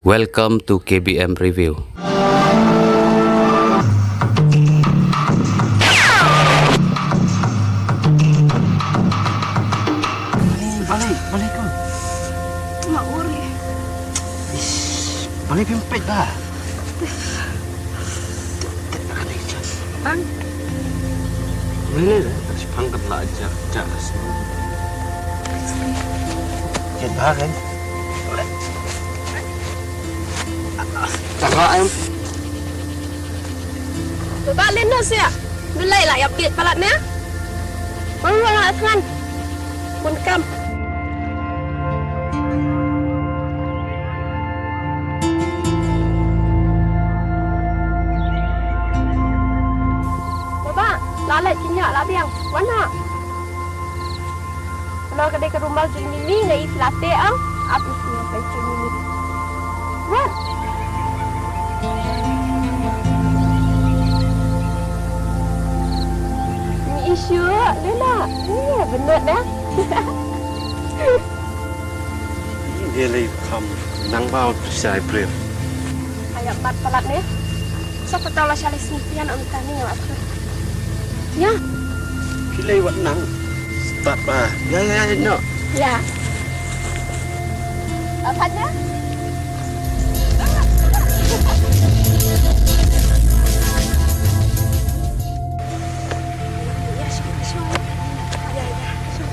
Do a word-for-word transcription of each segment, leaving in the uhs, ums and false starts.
Welcome to K B M Review. Balei, balei, balei kong? Mak uri. Ish, balei phi ym peit ba? Bang. Balei, balei, balei, bang kan la ja, ja. Jet ba kan? Tara em. Ba len no sia. Nulai la yap gate palat ne. Baru la thngan. Pun kam. Baba, la leit ki ñiah la biang. Wan ha. Kano ka dei ka rumal jong Mimi, nga ïohi la teh ang, ap ïa ki nongpeit jong Mimi. Wat. Ngi issue, Lela. Ïa, benar dah. Dia lei kham nang ba pisa briew. Ayo mat palat ne. Sa patau la shalai sini pian om tani wa. Ya. Pilai wat nang. Start ba. Ya, ya, ya, no. Ya. Apa nya? Ya, sure, sure. Ya, ya, sure.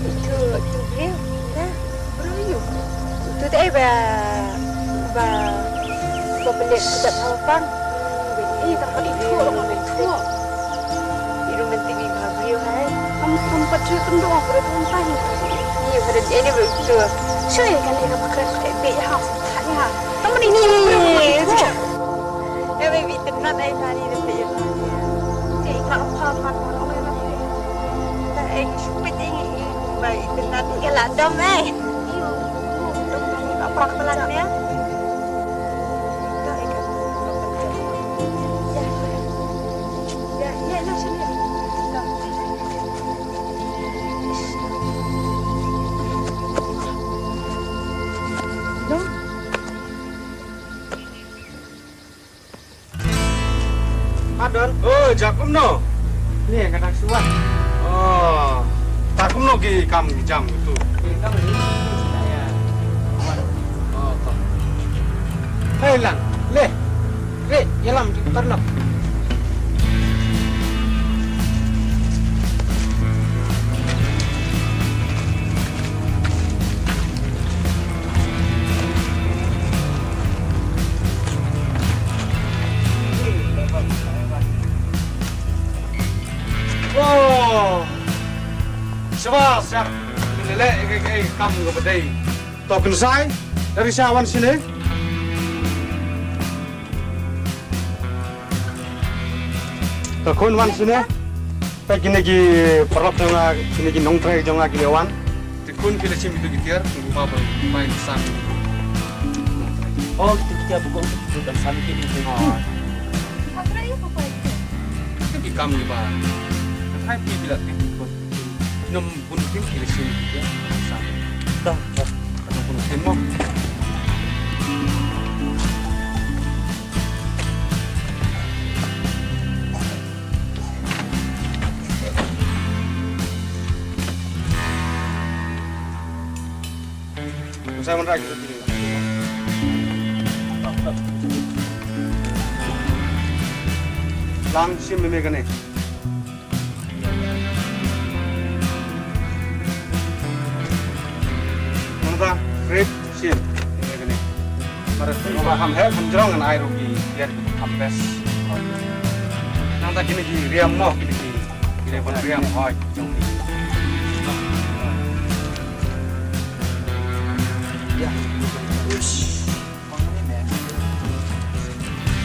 Itu, itu briew, na, briew. Itu te ba, ba, ba pelik kedap hawapang. Ih, tak itu, tak itu. Ih, romantic ïa ka briew hai. Kam, kam pat shu kendong, pada tu entah ni. Ni, pada dia ni briew tu. Shu ïa kane ka pakret, eh, bit ha, ha. Kam ni, ni, ni, ni. Eh, baby, tenat ai tani na pe ya. Cik, nak apa mat mat oi na pe. Ta ai shu pe ting i bai tenat i la dom ai. Dom ni apa pelan ya. Ta ai ka. Ya. Ya, ya, na sini. Dom. Pardon. Oh, jak kumno? Ni ka dak suwat. Oh. Tak kumno ki kam ki jam tu. Ki kam ni. Ya. Oh, to. Hei lang, le. Re, ïalam ki tarnap. Oh. Shabash, ya. Lele, eh, eh, eh, kam nga badai. To kynsai, dari sha wan sini. To khun wan sini. Peit kine ki paralok jong nga, kine ki nongtrei jong nga kine wan. Te khun ki la shim ïa ki tiar, ki ba ba bai sam. Oh, ki tiar bukong, ki tiar sam ki ni. Oh. Ki kam ki ba. Hai pi bila ki khun. Nom bun kim ki la shim ïa ki tiar. Sam. Dah, dah. Nom bun kim mo. Sa man ra ki. Lang shim me kane. Nangta, rip, shim, kine, kine. Mar ba kham heh, kham jrong ngan ai ruh ki, ïa, kham best. Nangta kine ki riam mo, kine ki, kine ban riam, hoi, jong ki. Ïa. Ush.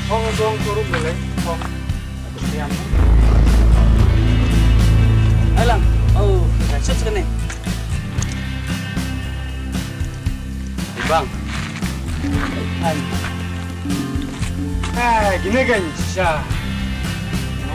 Hong dong turun boleh. Hong. Alang. Oh, dah sut kene. Bang. Hai. Hai, gini kan, sha. No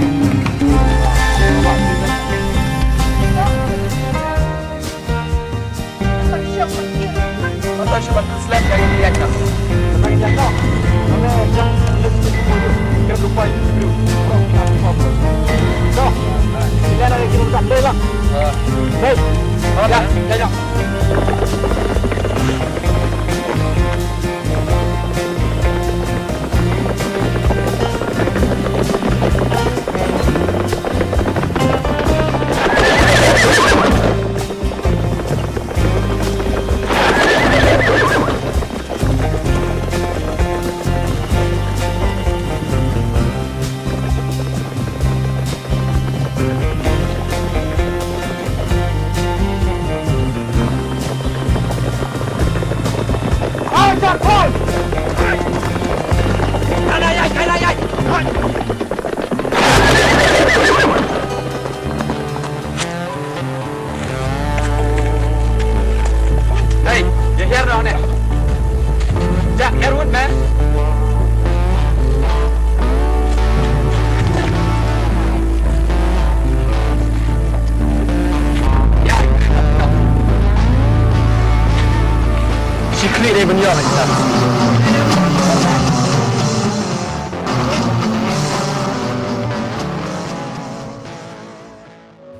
Phi dei ban ïoh.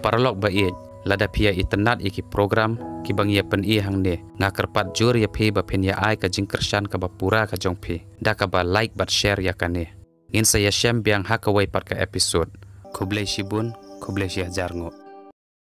Paralok ba ïeit, lada phi ïa itynnad ïa ki program kiba ngi ïa pyni hangne, nga kyrpad jur ïa phi ba phin ïa ai ka jingkyrshan kaba pura ka jong phi da kaba like bad share ïa kane. Ngin sa ïashem biang ha kawei pat ka episode. Khublei shibun, khublei shihajar nguh.